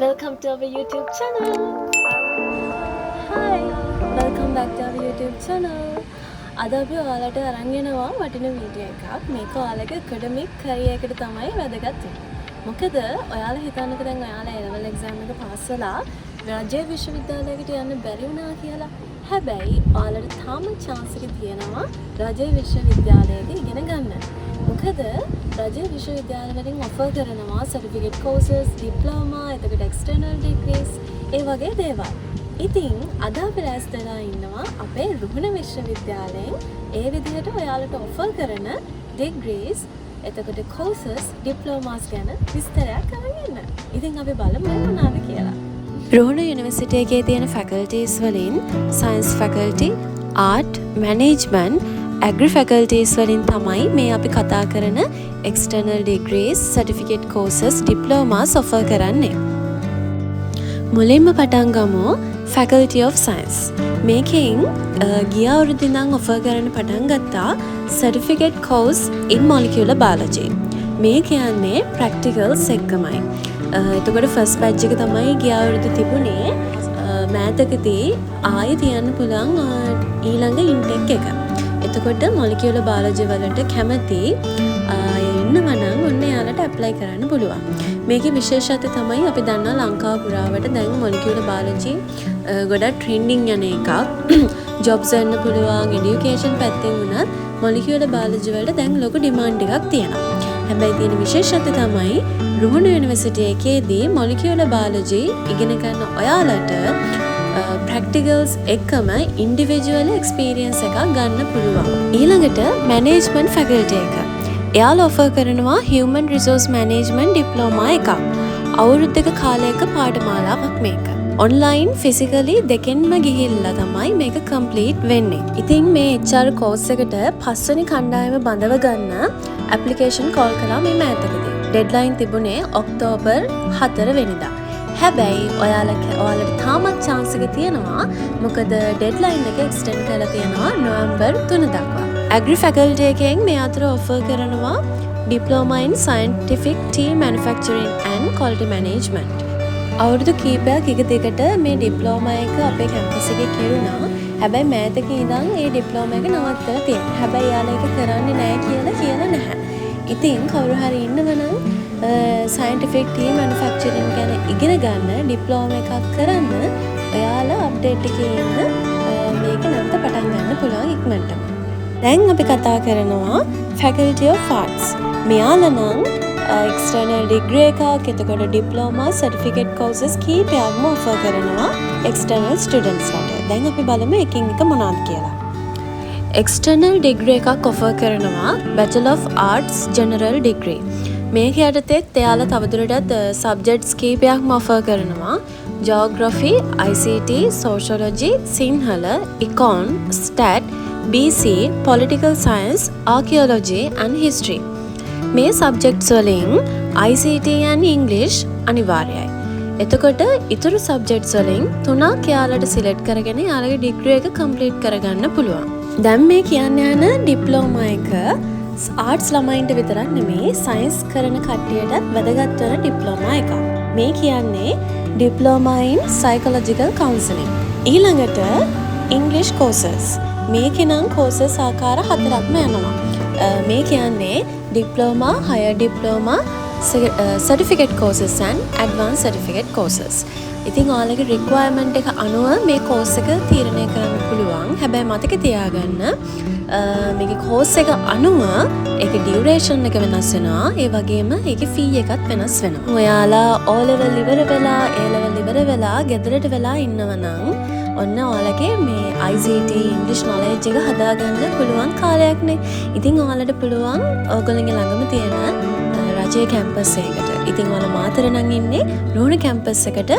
Welcome to our YouTube channel. Hi, welcome back to our YouTube channel. අද අපි ඔයාලට අරන් එනවා වටින වීඩියෝ එකක්. මේක ඔයාලගේ ඇකඩමික් කරියර් එකට තමයි වැදගත් වෙන්නේ. මොකද ඔයාලා හිතන්නකෝ, දැන් ඔයාලා A level exam එක පාස් වෙලා රජයේ විශ්වවිද්‍යාලයකට යන්න බැරි වුණා කියලා. හැබැයි ඔයාලට තාම චාන්ස් එක තියෙනවා රජයේ විශ්වවිද්‍යාලයක ඉගෙන ගන්න. මොකද රජයේ විශ්වවිද්‍යාල වලින් ඔෆර් කරනවා සර්ටිෆිකේට් කෝසස්, ඩිප්ලෝමා, එතකොට එක්ස්ටර්නල් ඩිග්‍රීස්, ඒ වගේ දේවල්. ඉතින් අද අපි රැස් වෙලා ඉන්නවා අපේ රුහුණ විශ්වවිද්‍යාලයෙන් ඒ විදිහට ඔයාලට ඔෆර් කරන ඩිග්‍රීස්, එතකොට කෝසස්, ඩිප්ලෝමාස් ගැන විස්තරයක් අරන් එන්න. ඉතින් අපි බලමු ඒ මොනවාද කියලා. රුහුණ යුනිවර්සිටි එකේ තියෙන ෆැකල්ටීස් වලින් science faculty, art, management, agri faculties වලින් තමයි මේ අපි කතා කරන external degrees, certificate courses, diplomas offer කරන්නේ. මුලින්ම පටන් ගමු Faculty of Science. මේකෙන් ගිය අවුරුද්දේ ඉඳන් ඔෆර් කරන්න පටන් ගත්තා Certificate Course in Molecular Biology. මේ කියන්නේ ප්‍රැක්ටිකල්ස් එක්කමයි. එතකොට ෆස්ට් බැච් එක තමයි ගිය අවුරුද්දේ තිබුණේ. මෑතකදී ආයෙ තියන්න පුළුවන් ඊළඟ ඉන්ටෙක් එක. එතකොට මොලිකියුලර් බයොලොජි වලට කැමති අය ඉන්නවා නම් ඔන්න එයාලට ඇප්ලයි කරන්න පුළුවන්. මේකේ විශේෂත්වය තමයි, අපි දන්නවා ලංකාව පුරාවට දැන් මොලිකියුලර් බයොලොජි ගොඩක් ට්‍රෙන්ඩින් යන එකක්. ජොබ්ස් වෙන්න පුළුවන්, එඩියුකේෂන් පැත්තෙන් වුණත් මොලිකියුලර් බයොලොජි වලට දැන් ලොකු ඩිමාන්ඩ් එකක් තියෙනවා. හැබැයි තියෙන විශේෂත්වය තමයි රුහුණු යුනිවර්සිටි එකේදී මොලිකියුලර් බයොලොජි ඉගෙන ගන්න ඔයාලට ප්‍රැක්ටිකල්ස් එක්කම ඉන්ඩිවිජුවල් එක්ස්පීරියන්ස් එකක් ගන්න පුළුවන්. ඊළඟට මැනේජ්මන්ට් ෆැකල්ටි එක. එයාලා ඔෆර් කරනවා හියුමන් රිසෝස් මැනේජ්මන්ට් ඩිප්ලෝමා එකක්. අවුරුද්දක කාලයක පාඨමාලාවක් මේක. ඔන්ලයින්, ෆිසිකලි දෙකෙන්ම ගිහිල්ලා තමයි මේක කම්ප්ලීට් වෙන්නේ. ඉතින් මේ HR course එකට පස්වෙනි කණ්ඩායම බඳව ගන්න ඇප්ලිකේෂන් කෝල් කළා මේ මෑතකදී. ඩෙඩ්ලයින් තිබුණේ ඔක්තෝබර් 4 වෙනිදා. හැබැයි ඔයාලට තාමත් චාන්ස් එක තියෙනවා. මොකද ඩෙඩ්ලයින් එක එක්ස්ටෙන්ඩ් කරලා තියෙනවා නොවැම්බර් 3 දක්වා. ඇග්‍රි ෆැකල්ටි එකෙන් මේ අතර ඔෆර් කරනවා Diploma in Scientific Tea Manufacturing and Quality Management. අවුරුදු කීපයක් එක දිගට මේ ඩිප්ලෝමා එක අපේ කැම්පස් එකේ කෙරුණා. හැබැයි මෑතක ඉඳන් ඒ ඩිප්ලෝමා එක නවත්තලා තියෙනවා. හැබැයි එයාලා ඒක කරන්නේ නෑ කියලා කියලා නැහැ. ඉතින් කවුරු හරි ඉන්නවනම් සයන්ටිෆික් ටී මැනුෆැක්චරින් ගැන ඉගෙන ගන්න ඩිප්ලෝමා එකක් කරන්න, ඔයාලා අප්ඩේට් එකේ ඉන්න, මේක නැවත පටන් ගන්න පුළුවන් ඉක්මනටම. දැන් අපි කතා කරනවා Faculty of Arts. මෙයාලා නම් එක්ස්ටර්නල් ඩිග්‍රී එකක්, එතකොට ඩිප්ලෝමා, සර්ටිෆිකේට් කෝසස් කීපයක්ම ඔෆර් කරනවා එක්ස්ටර්නල් ස්ටුඩන්ට්ස්ලාට. දැන් අපි බලමු එකින් එක මොනවද කියලා. එක්ස්ටර්නල් ඩිග්‍රී එකක් ඔෆර් කරනවා Bachelor of Arts General Degree. මේක යටතේත් එයාලා තවදුරටත් සබ්ජෙක්ට්ස් කීපයක්ම ඔෆර් කරනවා. Geography, ICT, Sociology, Sinhala, Econ, Stat, BC, Political Science, Archaeology and History. මේ සබ්ජෙක්ට්ස් වලින් ICT and English අනිවාර්යයි. එතකොට ඉතුරු සබ්ජෙක්ට්ස් වලින් තුනක් එයාලට සිලෙක්ට් කරගෙන එයාලගේ ඩිග්‍රී එක කම්ප්ලීට් කරගන්න පුළුවන්. දැන් මේ කියන්න යන ඩිප්ලෝමා එක ආර්ට්ස් ළමයින්ට විතරක් නෙමෙයි, සයන්ස් කරන කට්ටියටත් වැදගත් වෙන ඩිප්ලෝමා එකක්. මේ කියන්නේ ඩිප්ලෝමා ඉන් සයිකොලොජිකල් කවුන්සලින්. ඊළඟට ඉංග්ලිෂ් කෝසස්. මේකේ නම් කෝසස් ආකාර හතරක්ම යනවා. මේ කියන්නේ diploma, higher diploma, certificate courses and advanced certificate courses. ඉතින් ඔයාලගේ රික්වයර්මන්ට් එක අනුව මේ කෝස් එක තීරණය කරන්න පුළුවන්. හැබැයි මතක තියාගන්න, මේකේ කෝස් එක අනුව ඒකේ ඩියුරේෂන් එක වෙනස් වෙනවා. ඒ වගේම ඒකේ ෆී එකත් වෙනස් වෙනවා. ඔයාලා O level ඉවර වෙලා, A level ඉවර වෙලා ගෙදරට වෙලා ඉන්නව නම් ඔන්න ඔයාලගේ මේ ICT, English knowledge එක හදාගන්න පුළුවන් කාලයක්නේ. ඉතින් ඔයාලට පුළුවන් ඕගොල්ලන්ගේ ළඟම තියෙන රජයේ කැම්පස් එකකට. ඉතින් ඔයාලා මාතර නම් ඉන්නේ, රුහුණු කැම්පස් එකට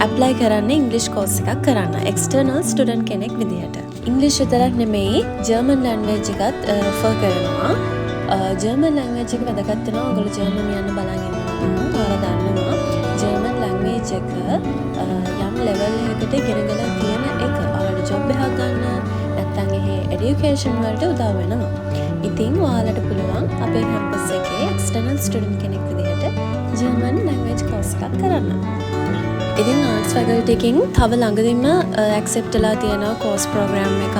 ඇප්ලයි කරන්න ඉංග්ලිෂ් කෝස් එකක් කරන්න එක්ස්ටර්නල් ස්ටුඩන්ට් කෙනෙක් විදිහට. ඉංග්ලිෂ් විතරක් නෙමෙයි, ජර්මන් ලැන්ග්වේජ් එකත් ඔෆර් කරනවා. ජර්මන් ලැන්ග්වේජ් එක වැදගත් වෙනවා ඔයගොල්ලෝ ජර්මන් යන්න බලන් ඉන්නවා නම්. ඔයාලා දන්නවා ජර්මන් ලැන්ග්වේජ් එක යම් ලෙවල් එකකට ඉගෙනගෙන තියෙන එක ඔයාලට ජොබ් එකක් ගන්න නැත්නම් එහෙ එඩියුකේෂන් වලට උදව් වෙනවා. ඉතින් ඔයාලට පුළුවන් අපේ කැම්පස් එකේ එක්ස්ටර්නල් ස්ටුඩන්ට් කෙනෙක් විදිහට ජර්මන් ලැන්ග්වේජ් කෝස් එකක් කරන්න. ඉතින් ආර්ට්ස් ෆැකල්ටි එකෙන් තව ළඟදින්ම ඇක්සෙප්ට් වෙලා තියෙනවා කෝස් ප්‍රෝග්‍රෑම් එකක්,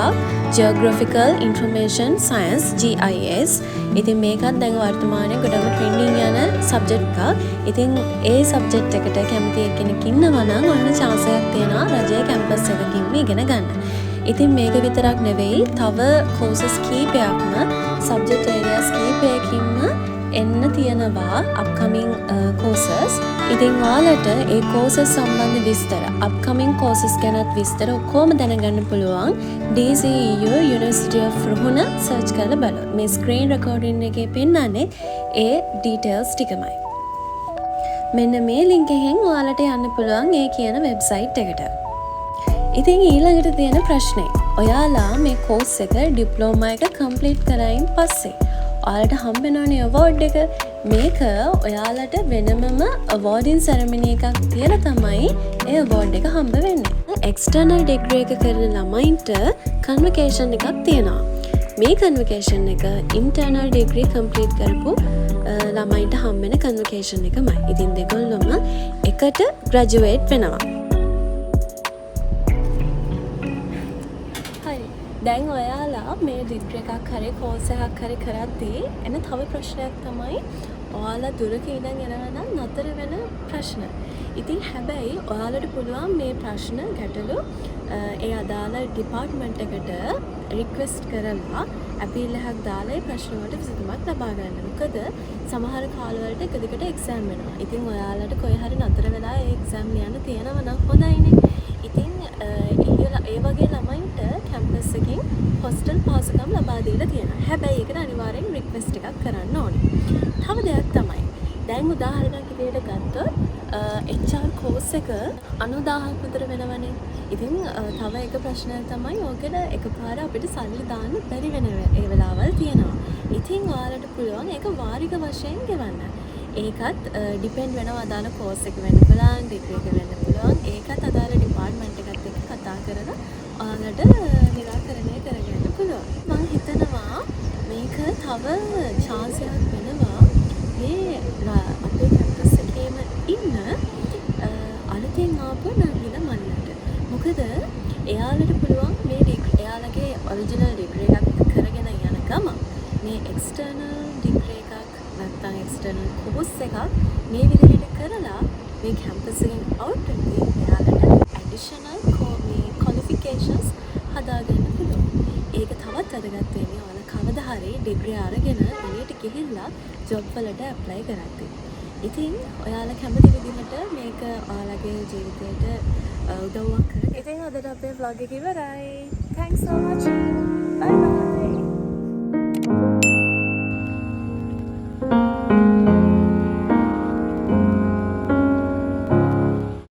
Geographical Information Science, GIS. ඉතින් මේකත් දැන් වර්තමානයේ ගොඩම ට්‍රෙන්ඩින් යන සබ්ජෙක්ට් එකක්. ඉතින් ඒ සබ්ජෙක්ට් එකට කැමති කෙනෙක් ඉන්නවා නම් ඔන්න චාන්ස් එකක් තියෙනවා රජයේ කැම්පස් එකකින්ම ඉගෙන ගන්න. ඉතින් මේක විතරක් නෙවෙයි, තව කෝසස් කීපයක්ම සබ්ජෙක්ට් ඒරියාස් කීපයකින්ම එන්න තියෙනවා අප්කමින් කෝසස්. ඉතින් ඔයාලට ඒ කෝසස් සම්බන්ධ විස්තර, අප්කමින් කෝසස් ගැනත් විස්තර ඔක්කොම දැනගන්න පුළුවන් DCU University of Ruhuna search කරලා බලුවොත්. මේ ස්ක්‍රීන් රෙකෝඩින් එකේ පෙන්වන්නේ ඒ ඩීටේල්ස් ටිකමයි. මෙන්න මේ ලින්ක් එකෙන් ඔයාලට යන්න පුළුවන් ඒ කියන වෙබ්සයිට් එකට. ඉතින් ඊළඟට තියෙන ප්‍රශ්නේ, ඔයාලා මේ කෝස් එක, ඩිප්ලෝමා එක කම්ප්ලීට් කරායින් පස්සේ ඔයාලට හම්බෙනවනේ අවෝඩ් එක. මේක ඔයාලට වෙනමම අවෝඩින් සෙරමනි එකක් තියලා තමයි ඒ අවෝඩ් එක හම්බ වෙන්නේ. එක්ස්ටර්නල් ඩිග්‍රී එක කරන ළමයින්ට කන්වොකේෂන් එකක් තියෙනවා. මේ කන්වොකේෂන් එක ඉන්ටර්නල් ඩිග්‍රී කම්ප්ලීට් කරපු ළමයින්ට හම්බෙන කන්වොකේෂන් එකමයි. ඉතින් දෙගොල්ලොම එකට ග්‍රැජුවේට් වෙනවා. හරි. දැන් ඔයාලා මේ ඩිග්‍රී එකක් හරි කෝස් එකක් හරි කරද්දී එන තව ප්‍රශ්නයක් තමයි ඔයාලා දුරක ඉඳන් එනවා නම් නතර වෙන ප්‍රශ්න. ඉතින් හැබැයි ඔයාලට පුළුවන් මේ ප්‍රශ්න ගැටලු ඒ අදාළ ඩිපාර්ට්මන්ට් එකට රික්වෙස්ට් කරලා ඇපීල් එකක් දාලා ඒ ප්‍රශ්න වලට විසඳුමක් ලබා ගන්න. මොකද සමහර කාලවලට එක දිගට එක්සෑම් වෙනවා. ඉතින් ඔයාලට කොහේ හරි නතර වෙලා ඒ එක්සෑම් ලියන්න තියෙනවා නම් හොඳයිනේ. ඉතින් ඒ වගේ ළමයින්ට කැම්පස් එකෙන් හොස්ටල් පහසුකම් ලබා දීලා තියෙනවා. හැබැයි ඒකට අනිවාර්යෙන් රික්වෙස්ට් එකක් කරන්න ඕනේ. තව දෙයක් තමයි, දැන් උදාහරණයක් විදිහට ගත්තොත් HR course එක 90,000ක් විතර වෙනවනේ. ඉතින් තව එක ප්‍රශ්නයක් තමයි ඕකට එකපාර අපිට සල්ලි දාන්න බැරි වෙන ඒ වෙලාවල් තියෙනවා. ඉතින් ඔයාලට පුළුවන් ඒක වාරික වශයෙන් ගෙවන්න. ඒකත් ඩිපෙන්ඩ් වෙනවා අදාළ කෝස් එක වෙන්න පුළුවන්, ඩිග්‍රී එක වෙන්න පුළුවන්. ඒකත් අදාළ ඩිපාර්ට්මන්ට් එකත් එක්ක කතා කරලා ඔයාලට නිරාකරණය කරගන්න පුළුවන්. මං හිතනවා මේක තව චාන්ස් එකක් වෙනවා මේ අපේ කැම්පස් එකේම ඉන්න අලුතෙන් ආපු නංගිලා මල්ලට. මොකද එයාලට පුළුවන් මේ ඩිග්‍රී, එයාලගේ ඔරිජිනල් ඩිග්‍රී එකක් කරගෙන යන ගමන් මේ එක්ස්ටර්නල් ඩිග්‍රී එකක් නැත්නම් එක්ස්ටර්නල් කෝස් එකක් මේ විදිහට කරලා මේ කැම්පස් එකෙන් අවුට් වෙද්දී එයාලට ඇඩිෂනල් මේ ක්වොලිෆිකේෂන්ස් හදාගන්න පුළුවන්. ඒක තවත් වැදගත් වෙන්නේ ඔයාලා කවදා හරි ඩිග්‍රී අරගෙන එළියට ගිහිල්ලා ජොබ් වලට ඇප්ලයි කරද්දී. ඉතින් ඔයාලා කැමති විදිහට මේක ඔයාලගේ ජීවිතයට උදව්වක් කරගන්න. ඉතින් අදට අපේ ව්ලොග් එක ඉවරයි. Thanks for watching. Bye bye.